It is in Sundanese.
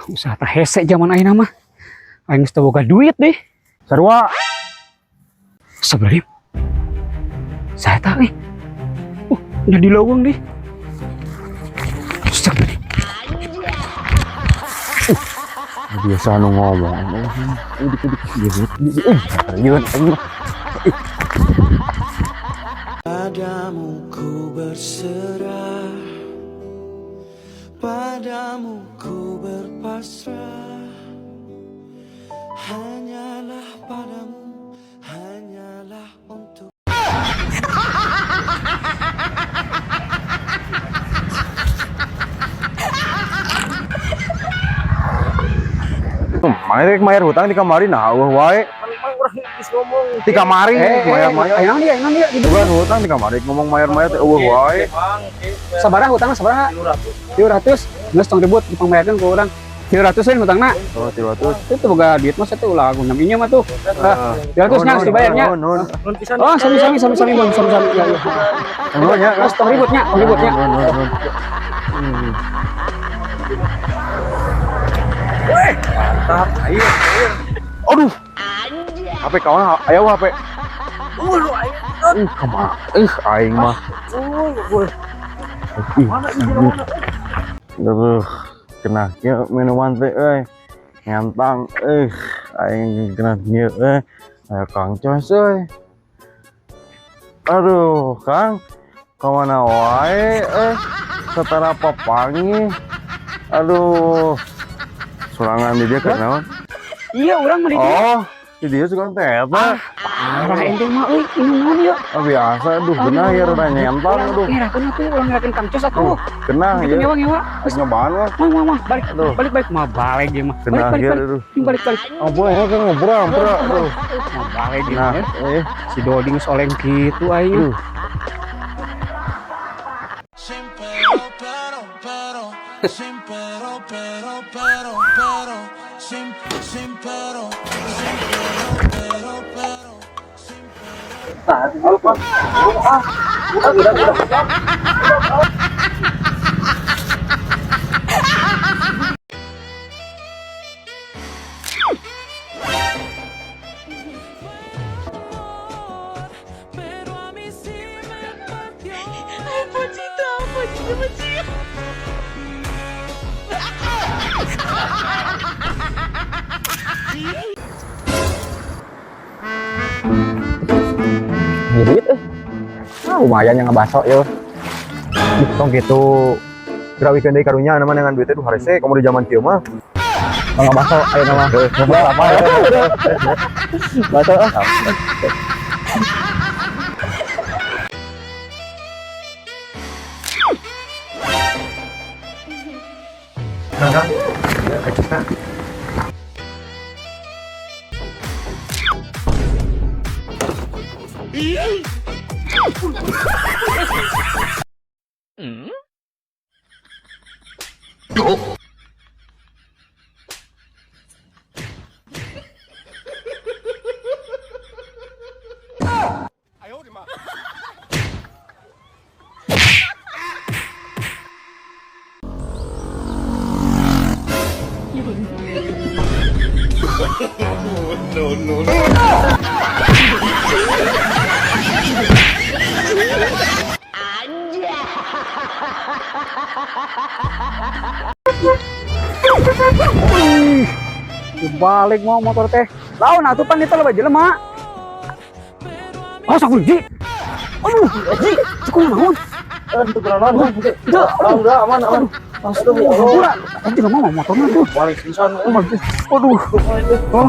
Usaha teh hese zaman ayeuna mah. Aing geus teu boga duit deh. Sarua. Astagfirullahaladzim. Saya tahu eh. Oh, udah di lowong deh. Astagfirullahaladzim. Biasa nu ngomong. Udik udik ieu. Terjun aing mah. Padamu ku berserah, padamu ku berpasrah. Hanyalah padamu, hanyalah untuk. Mana rek mayar hutang di kamari nah eueuh wae. Di kamari mayar-mayar. Ayo dia, ayo dia. Bukan hutang di kamari ngomong mayar-mayar teh eueuh wae. Sabaraha hutangna sabaraha? 300. 300. Geus tong ribut dipangbayarkeun ku urang. 300 lain hutangna. Oh, 300. Itu boga duit mah satu ulah guna minjem mah tuh. Ah, 300 nya harus dibayarnya. Nuhun. Oh, sami-sami sami-sami Bang, sami-sami. Ya, ya. Nuhun ya. Geus tong ributnya, tong ributnya. Nuhun, nuhun, nuhun. Mantap. Ayo. Aduh. HP kawan ayo HP. Kemana? Aing mah. Ih, aduh, kena kieu minuman teh euy. Ngantang, aing kena kieu euy. Aya Kang Cos euy. Aduh, Kang, kamana wae euy? Setara papangi. Aduh. Sorangan di dia kunaon? Iya, urang mah di dieu. Oh, di dia suka teh eta. Parah ente mah euy, ini naon ieu? Oh, biasa, aduh, genah ya udah nyentang, aduh. Ngerakeun atuh, urang ngerakeun Kang Cos atuh. Genah Gitu ya. ngewa-ngewa. Geus Nyobaan lah. mah mah mah balik Aduh. balik balik mah balik dia mah. Balik Genah balik ya, balik. aduh. Balik balik. Ampun, ya kan ngobrol, ampun, aduh. Mah balik dia Nah, mah. eh, Si Dodi geus oleng kitu aing. aduh. Sin pero, pero, pero, sin pero, pero, pero, pero, sin, sin pero, sin pero, pero, pero, sin Pero a mí sí me partió. Ay, Pochito, Pochito, Pochito. Duit eh. Ah, lumayan yang ngebaso yo. Ih, tong gitu. Gerawikeun deui karunya nama dengan duitnya duh harese kamu di zaman kieu mah. Tong ngebaso ayo nama. Ngobrol apa ya? Baso ah. Kang, Kang. Ya, kita. Dibalik mau motor teh. Lawan atuh pan itu loba jelema. Oh, sok ji. Aduh, ji, cukup naon? Udah, Udah aman aman. aduh, hampura. Anjing mau motornya tuh. Balik pisan. Aduh. Oh.